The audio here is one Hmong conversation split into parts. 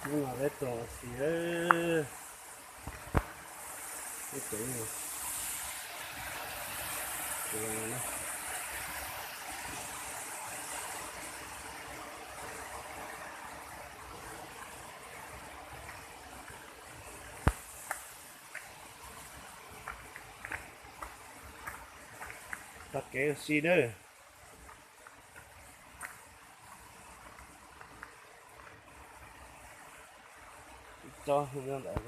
Hnub no peb tuaj ua si, peb tuaj ua si. Txoj kev ua si nawb. Tsob nyob ntawd.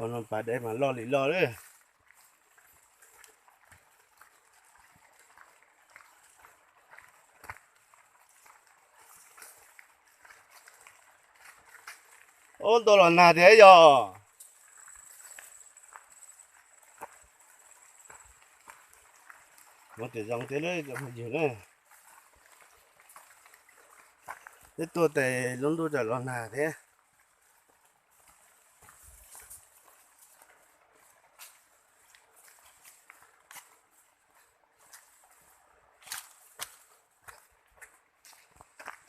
Ua no pas dej mas loj li loj li. Ub, ntuj los nag thiab yog. Muab tias zoo thiab lawm cov phooj ywg na. Twb tuaj tes lub ntuj txawm los nag thiab.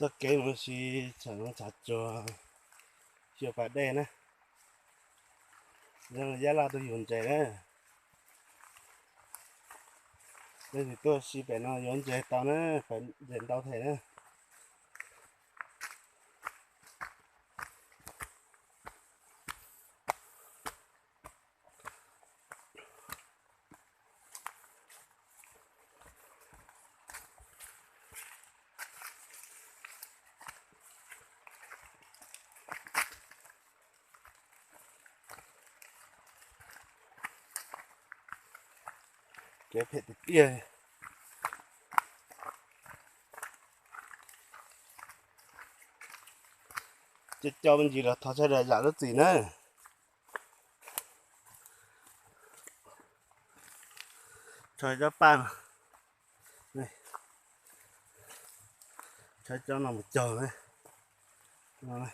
Txoj kev mus si txham zoov txham tsuag, xyuas pas dej na. Yab laj tuaj yuav ntses na. Leej twg tuaj si pem no yuav ntses tau na, pem ntses ntau thiab na. Kev phem tiag tiag. Cov cov me ntsis los thov sawv daws zam lub txim na. Tso cov paj no, tso cov no mus cog na.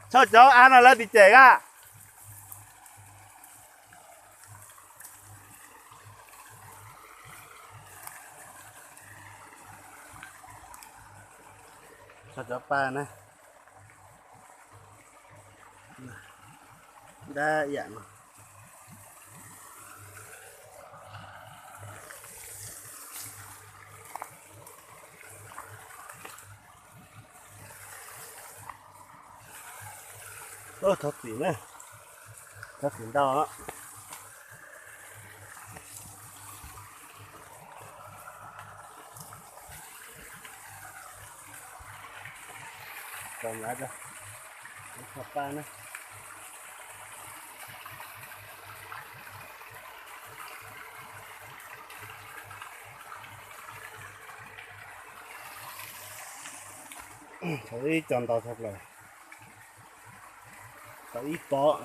Txhob cov av no lawv tim cem a. Txhob cov paj na. Dab yam no. Thov txim na, thov txim ntau. Kom nyav, kom paj na. Thaum ib co ntau tshaj plaws, thaum ib pob.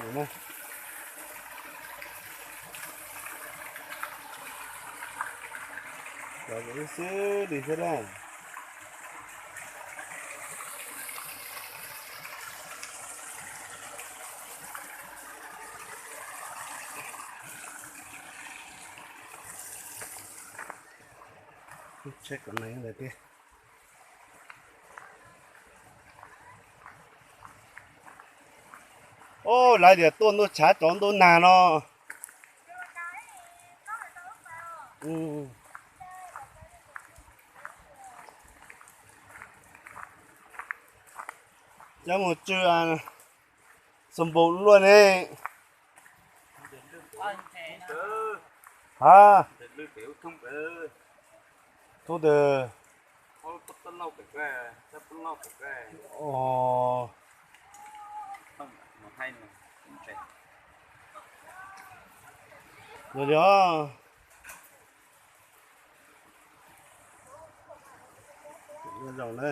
Xwb li thiab na. Check kom ntawd tiag. Ub, lawv tias tuaj ntuj tshav tov ntuj nag no. Cov mus tsw xo npau luaj ne. Ha, thoob twg? Yog li os. Zoo na.